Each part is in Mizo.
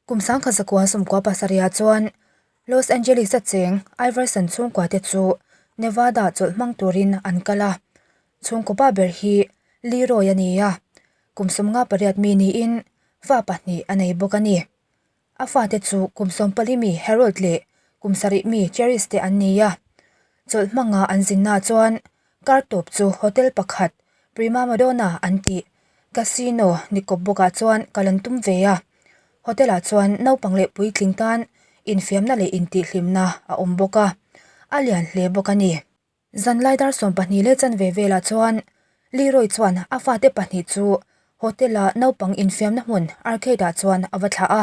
Kum 1997 ah chuan Los Angeles-a cheng Iverson chhungkua te chu Nevada chawlh hmang turin an kal a. Chhungkaw pa ber hi Leroy a ni a, kum 58 mi niin fa pahnih a nei bawk a ni. A fate chu kum 14 mi Harold leh kum 7 mi Cherish te an ni a. Chawlh hmanga an zinna chuan Kar tawp chu hotel pakhat Prima Madonna an tih casino ni kawp bawkah chuan kal an tum ve a. Hotel ah chuan naupang leh puitling tan infiamna leh intihhlimna a awm bawk a, a lian hle bawk a ni. Zanlai dar 12 leh chanve velah chuan Leroy chuan a fate pahnih chu hotel a naupang infiamna hmun arcade ah chuan a va thlah a,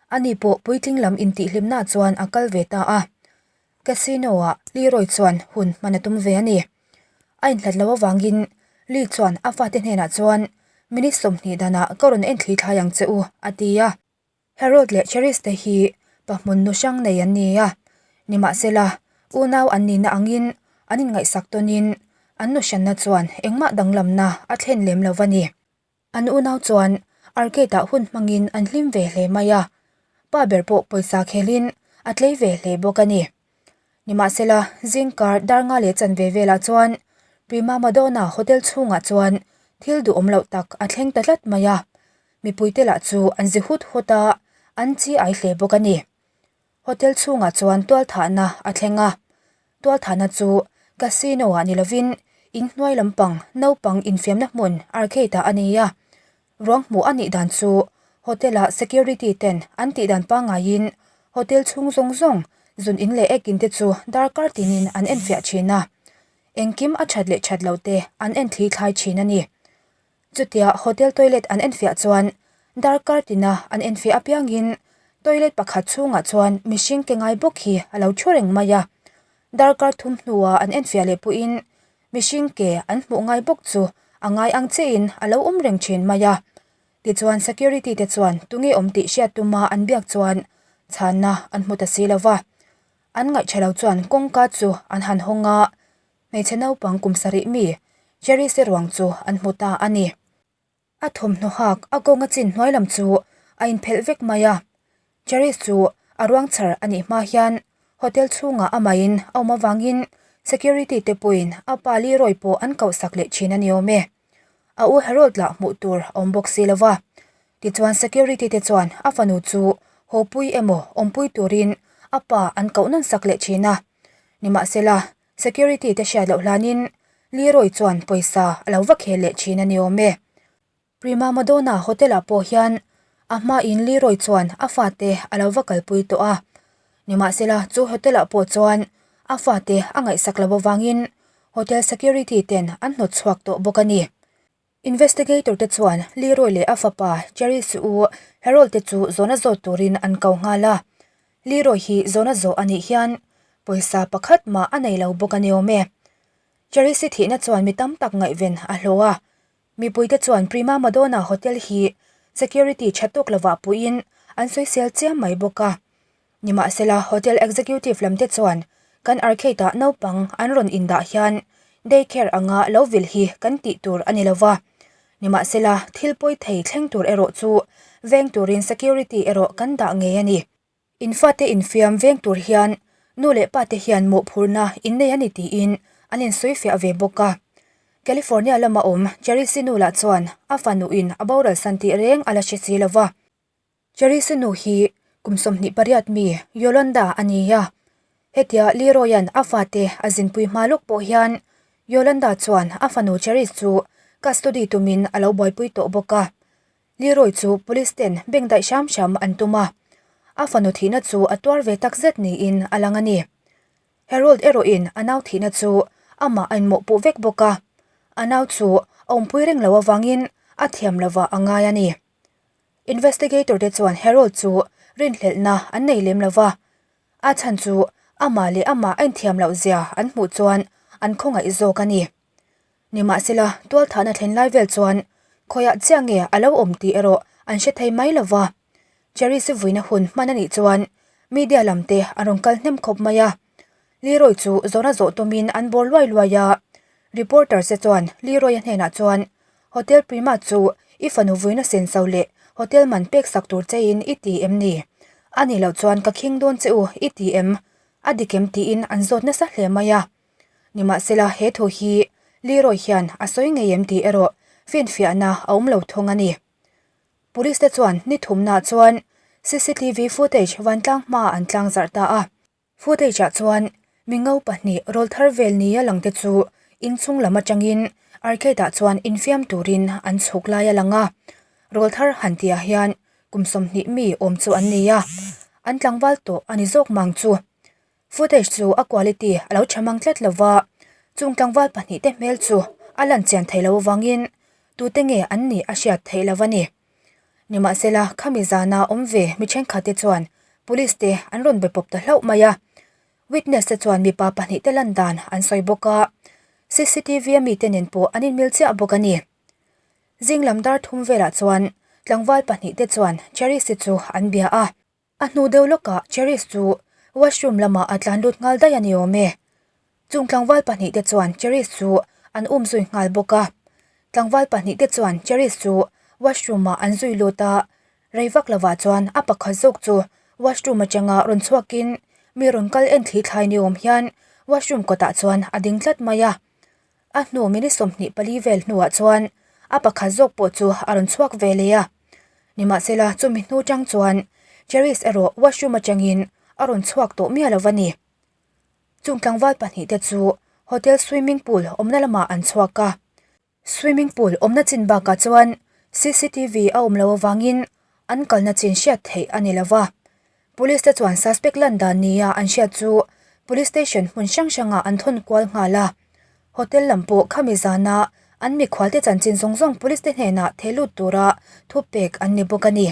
ani pawh puitling lam intihhlimna chuan a kal ve ta a. Casino-ah Leroy chuan hun hman a tum ve a ni. A inhlat loh avangin Lee chuan a fate hnenah chuan minute 20 danah ka rawn en thli thlai ang che u, a ti a. Harold leh Cherish te hi pa hmun nu hrang nei an ni a, nimahsela unau an nihna angin an inngaihsak tawnin an nu hranna chuan engmah danglamna a thlen lem lo va ni. An unau chuan arcade ah hun hmangin an hlim ve hle mai a, pa ber pawh pawisa khelin a tlei ve hle bawk a ni. Nimahsela, zingkar dar nga leh chanve velah chuan Prima Madonna hotel chhungah chuan thil duhawm loh tak a thleng ta tlat mai a, mipuite lah chu an zi hut hut a, an chi ai hle bawk a ni. Hotel chhungah chuan tualthahna a thleng a, tualthahna chu casino ah ni lovin in hnuai lampang naupang infiamna hmun arcade ah a ni a, ruang hmuh a nih dan chu hotel ah security ten an tih dan pangaiin hotel chhung zawng zawng zun in leh ek in te chu darkar tinin an enfiah thin a, engkim a that leh that loh te an en thli thlai thin a ni. Chutia hotel toilet an enfiah chuan darkar tina an enfiah apiangin toilet pakhat chhungah chuan mihring ke ngai bawk hi a lo thu reng mai a. Darkar thum hnuah an enfiah leh pawhin mihring ke an hmuh ngai bawk chu a ngai ang chiahin a lo awm reng thin mai a. Tichuan security te chuan tunge awm tih hriat tuma an biak chuan chhanna an hmu ta si lo va. An ngaihṭha lo chuan kawngka chu an han hawng a. Hmeichhe naupang kum sarih mi Cherry-se ruang chu an hmu ta a ni. A thawmhnaw hak a kawnga chin hnuai lam chu a inphelh vek mai a. Cherry chu a ruang chhar a nih hma hian hotel chhungah amahin a awm avangin security te pawhin a pa Leroy pawh an kohsak leh thin a ni awm e. A u Harold lah hmuh tur a awm bawk si lo va. Tichuan security te chuan a fanu chu hawpui emaw awmpui turin a pa an koh nawn sak leh thin a. Nimahsela, Security te hriat loh hlanin Leroy chuan pawisa a lo va khel leh thin a ni awm e. Prima Madonna Hotel ah pawh hian a hmain Leroy chuan a fate a lo va kalpui tawh a. Nimahsela chu hotel ah pawh chuan a fate a ngaihsak loh avangin hotel security ten an hnawt chhuak tawh bawk a ni. Investigator te chuan Leroy leh a fapa Cherish u Harold te chu zawhna zawt turin an ko nghal a. Leroy hi zawhna zawh a nih hian pawisa pakhat mah a nei lo bawk a ni awm e. Cherish-i thihna chuan mi tam tak ngaihven a hlawh a. Mipuite chuan Prima Madonna Hotel hi security tha tawk lovah puiin an sawisel chiam mai bawk a. Nimahsela, hotel executive lamte chuan kan arcade-ah naupang an rawn indah hian day care anga lo vil hi kan tih tur a ni lo va. Nimahsela, thil pawi thei thleng tur erawh chu veng turin security erawh kan dah ngei a ni. In fate infiam veng tur hian nu leh pate hian mawhphurhna in nei a ni tiin an insawifiah ve bawk a. California lama awm Cherry Sinu lah chuan a fanuin a boral san tih reng a la hre si lo va. Cherry-i nu hi kum 28 mi Yolanda a ni a, hetia Leroy-a'n a fate a zinpui hma lawk pawh hian Yolanda chuan a fanu Cherry chu custody tumin a lo buaipui tawh bawk a. Leroy chu police ten bank daih hram hram an tum a, a fanu thihna chu a tuar ve takzet niin a lang a ni. Harold erawhin a nau thihna chu amah a inmawhpuh vek bawk a, a nau chu a awmpui reng lo avangin a thiam lovah a ngai a ni. Investigator te chuan Harold chu rinhlelhna an nei lem lo va, a chhan chu amah leh amah a inthiam loh zia an hmuh chuan an khawngaih zawk a ni. Nimahsela, tualthahna thlen lai vel chuan khawiah chiah nge a lo awm tih erawh an hre thei mai lo va. Cherries vuina hun hman a nih chuan media lam te an rawn kal hnem khawp mai a. Leroy chu zawhna zawh tumin an bawr luai luai a, reporter te chuan Leroy-a hnenah chuan Hotel Prima chu i fanu vuina senso leh Hotel man pek sak tur chein i ti em ni? A nih loh chuan ka khing dawn che u i ti em? A dik em tiin an zawt nasa hle mai a. Nimahsela he thu hi Leroy hian a sawi ngei em tih erawh finfiahna a awm lo thung a ni. Police te chuan ni thumnaah chuan cctv footage vantlang hmaah an tlangzarh ta a. Footage ah chuan mi ngo pahnih rawlthar vel nia lang te chu inchhung lam atangin arcade ah chuan infiam turin an chhuk lai a lang a, rawlthar han tih ah hian kum 20 mi awm chu an ni a, an tlangval tawh a ni zawk mang chu. Footage chu a quality a lo tha mang tlat lova, chung tlangval pahnih te hmel chu a lan chian theih loh avangin tute nge an nih a hriat theih loh a ni. Nimahsela, khami zana awm ve mi thenkhat te chuan Police te an rawn be pawp ta hlauh mai a. Witness te chuan mipa pahnih te lan dan an sawi bawk a, cctv a mite nen pawh an inmil chiah bawk a ni. Zing lam dar thum velah chuan tlangval pahnih te chuan Cherish-i chu an bia a. A hnu deuh lawkah Cherish chu washroom lamah a tlan lut nghal daih a ni awm e. Chung tlangval pahnihte chuan Cherish chu an um zui nghal bawk a. Tlangval pahnihte chuan Cherish chu washroom ah an zui lut a, rei vak lovah chuan a pakhat zawk chu washroom atanga rawn chhuakin mi rawn kal en thli thlai ni awm hian washroom kawtah chuan a ding tlat mai a. A hnu minute 24 vel hnuah chuan a pakhat zawk pawh chu a rawn chhuak ve leh a. Nimahsela chumi hnu chang chuan Cherish erawh washroom atangin a rawn chhuak tawh miah lo a ni. Chung tlangval pahnihte chu hotel swimming pool awmna lamah an chhuak a. Swimming pool awmna chin bakah chuan cctv a awm loh avangin an kalna chin hriat theih a ni lo va. Police te chuan suspect lan dan nia an hriat chu police station hmun hrang hrangah an thawn kual nghal a. Hotel lam pawh khami zana an mikhualte chanchin zawng zawng police te hnenah theh lut tura thupek an ni bawk a ni.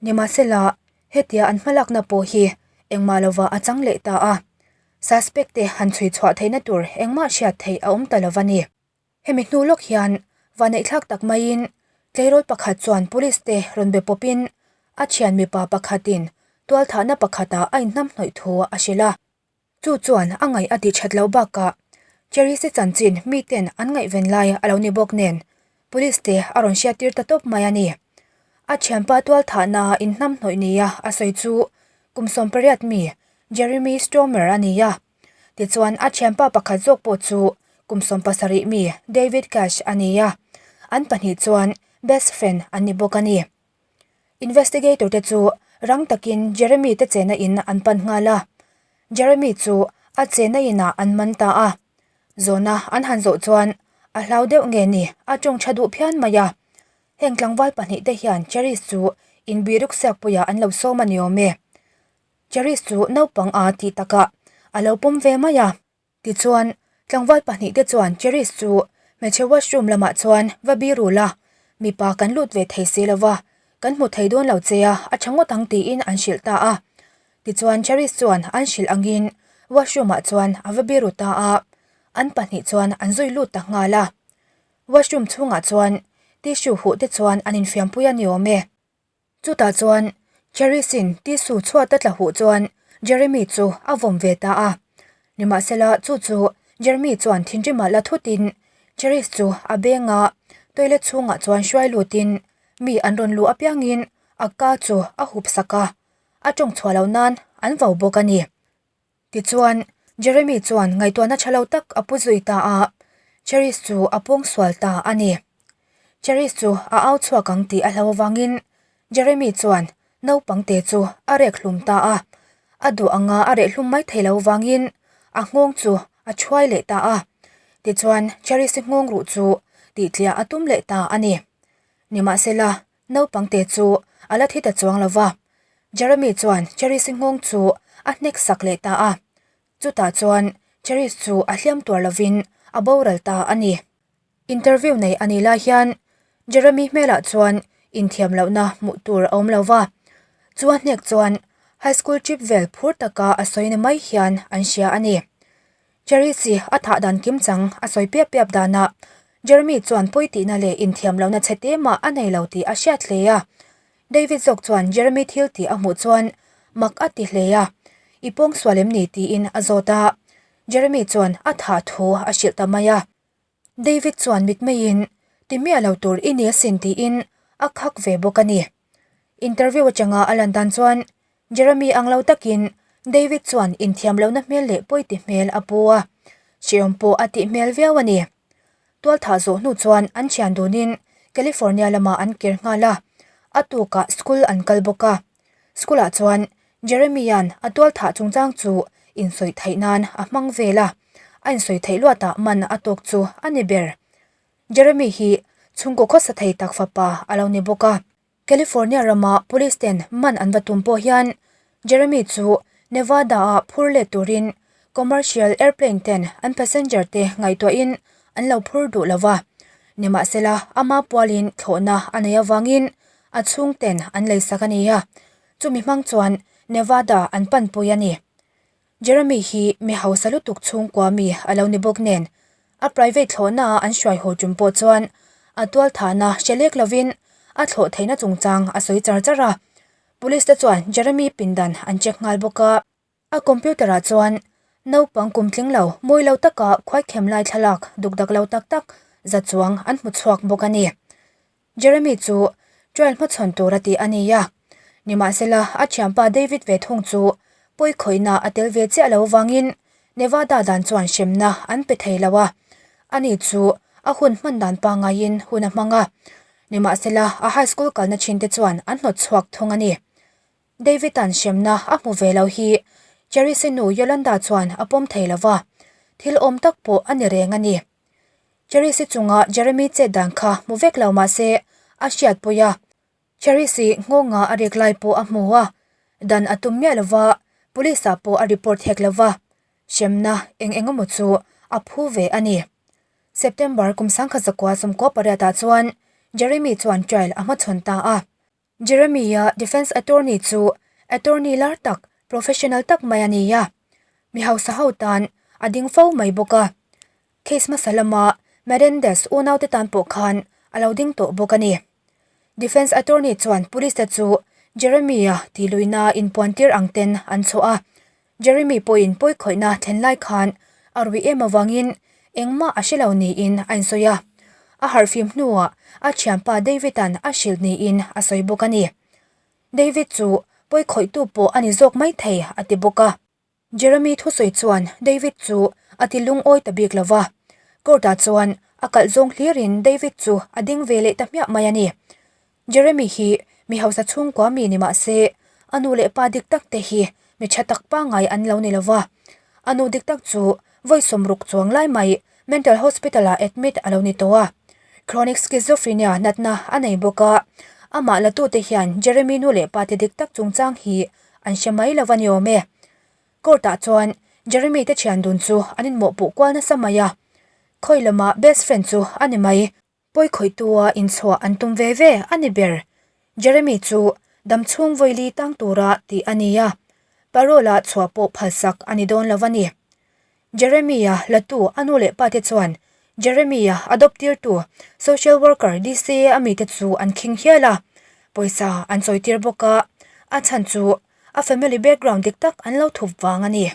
Nimahsela, hetia an hmalakna pawh hi engmah lovah a chang leh ta a. Suspect te han chhui chhuah theihna tur engmah hriat theih a awm ta lo va ni. Hemi hnu lawk hian vaneihthlak tak maiin tleirawl pakhat chuan police te rawn be pawpin a thian mipa pakhatin tualthahna pakhatah a inhnamhnawih thu a hrilh a. Chu chuan a ngaih a tih that loh bakah Cherisi chanchin miten an ngaihven lai a lo ni bawk nen police te a rawn hriattir ta tawp mai a ni. A thianpa tualthahna inhnamhnawih nia a sawi chu kum 18 mi Jeremy Stromer a ni a. Tichuan, a thianpa pakhat zawk pawh chu kum 17 mi David Cash a ni a, an pahnih chuan best friend an ni bawk a ni. Investigator te chu rang takin Jeremy te chena in an pan nghal a, Jeremy chu a chena inah an man ta a. Zawhna an han zawh chuan a hlau deuh nge ni a tawng tha duh phian mai a. Heng tlangval pahnih te hian Cherish chu inbiruk siakpuiah an lo sawm a ni awm e. Cherish chu naupang a tih takah a lo pawm ve mai a. Tichuan, tlangval pahnihte chuan Cherish chu hmeichhe washroom lamah chuan va bi rul a, mipa kan lut ve thei si lova, kan hmu thei dawn lo che a, a tha ngawt ang tiin an hrilh ta a. Tichuan Cherish chuan an hrilh angin washroom ah chuan a va bi ru ta a, an pahnih chuan an zui lut ta nghal a. Washroom chhungah chuan tissue huh te chuan an infiampui a ni awm e. Chutah chuan Cherish-in tissue chhuat a tla huh chuan Jeremy chu a vawm ve ta a. Nimahsela chu chu Jeremy chuan thinrimah la thutin Cherish chu a beng a, toilet chhungah chuan hruai lutin mi an rawn luh apiangin a ka chu a hup sak a, a tawng chhuah loh nan an vau bawk a ni. Tichuan, Jeremy chuan ngaihtuahna tha lo tak a pu zui ta a, Cherish chu a pawng sual ta a ni. Cherish chu a au chhuak ang tih a hlau avangin Jeremy chuan naupang te chu a rek hlum ta a, a duh anga a reh hlum mai thei lo avangin a nghawng chu a thuai leh ta a. Tichuan, Cherish-i nghawng ruh chu tihtliah a tum leh ta a ni. Nimahsela, Naupang te chu a la thi ta chuang lo va, Jeremy chuan Cherish-i nghawng chu a hnek sak leh ta a. Chutah chuan Cherish chu a hliam tuar lovin a boral ta a ni. Interview nei a nih lai hian Jeremy hmelah chuan inthiam lohna hmuh tur a awm lo va, chu a hnek chuan high school trip vel phur taka a sawi ni mai hian an hria a ni. Cherish-i a thah dan kimchang a sawi piap piap danah Jeremy chuan pawi tihna leh inthiam lohna chhe te mah a nei lo tih a hriat hle a. David zawk chuan Jeremy thil tih a hmuh chuan mak a ti hle a, I pawng sual em ni? tiin a zawt a. Jeremy chuan a thah thu a hrilh ta mai a. David chuan mitmeiin, Ti miah lo tur i ni asin tiin a khak ve bawk a ni. Interview atanga a lan dan chuan Jeremy ang lo takin David chuan inthiam lohna hmel leh pawi ti hmel a pu a, hrehawm pawh a tih hmel viau a ni. Tualthah zawh hnu chuan an thian dunin California lamah an kir nghal a, a tukah school an kal bawk a. School ah chuan Jeremy-a'n a tualthah chungchang chu insawi theih nan a hmang vel a, a insawi theih luatah man a tawk chu a ni ber. Jeremy hi chhungkaw khawsa thei tak fapa a lo ni bawk a. California rama police ten man an va tum pawh hian Jeremy chu Nevada-ah phur let turin commercial airplane ten an passenger te ngaihtuahin an lo phur duh lo va. Nimahsela, ama pualin thlawhna a nei avangin a chhungten an leisak a ni a, chumi hmang chuan Nevada an panpui a ni. Jeremy hi mi hausa lutuk chhungkua mi a lo ni bawk nen, a private thlawhna a an hruai haw tum pawh chuan a tualthahna hre lek lovin a thlawh theihna chungchang a sawi char char a. Police te chuan Jeremy pindan an check nghal bawk a. A computer ah chuan naupang kum tling lo mawi lo taka khuaikhem lai thlalak dukdak lo tak tak za chuang an hmu chhuak bawk a ni. Jeremy chu trial hmachhawn tur a ti a ni a, nimahsela a thianpa David ve thung chu pawi khawihna a tel ve chiah lo vangin Nevada dan chuan hremna an pe thei lo a, ani chu a hun hman dan pangaiin hun a hmang a, nimahsela a high school kalna thinte chuan an hnawt chhuak thung a ni. David-a'n hremna a hmu ve lo hi Cherisi nu Yolanda chuan a pawm thei lo va, thil awm tak pawh a ni reng a ni. Cherisi chunga Jeremy chet dan kha hmu vek lo mah se a hriatpui a, Cherisi nghawnga a rek lai pawh a hmu a, dan a tum miah lo va, police ah pawh a report hek lo va, hremna eng eng emaw chu a phu ve a ni. September kum 1998 ah chuan Jeremy chuan trial a hmachhawn ta a. Jeremy-a defence attorney chu attorney lar tak, professional tak mai a ni a, mi hausa ho tan a ding fo mai bawk a. Case hmasa lama Melendez unaute tan pawh khan a lo ding tawh bawk a ni. Defence attorney chuan police te chu Jeremy-a tihluihna inpuantir ang ten an chhuah a, Jeremy pawhin pawi khawihna thlen lai khan a rui em avangin engmah a hre lo niin a insawi a, a harhfim hnuah a thianpa David-a'n a hrilh niin a sawi bawk a ni. David chu pawi khawihtu pawh a ni zawk maithei a ti bawk a. Jeremy thusawi chuan David chu a ti lungawi ta bik lo va, court-ah chuan a kalh zawng hlirin David chu a ding ve leh ta hmiah mai a ni. Jeremy hi mi hausa chhungkua mi ni mah se, a nu leh pa dik tak te hi mi tha tak pangngai an lo ni lo va. A nu dik tak chu vawi sawmruk chuang lai mai mental hospital ah admit a lo ni tawh a. Chronic schizophrenia natna a nei bawk a, amah la tute hian Jeremy nu leh pa te dik tak chungchang hi an hre mai lo va ni awm e. Court ah chuan Jeremy te thian dun chu an inmawhpuh kual nasa mai a, khawi lamah best friend chu a ni mai. Pawi khawihtua inchhuah an tum ve ve a ni ber. Jeremy chu damchhung vawili tang tura tih a ni a, parole-a chhuah pawh phalsak a ni dawn lo a ni. Jeremy-a latu a nu leh pate chuan Jeremy-a adopt tirtu social worker DCA a mite chu an khing hial a, pawisa an chawitir bawk a, a chhan chu a family background dik tak an lo thup vang a ni.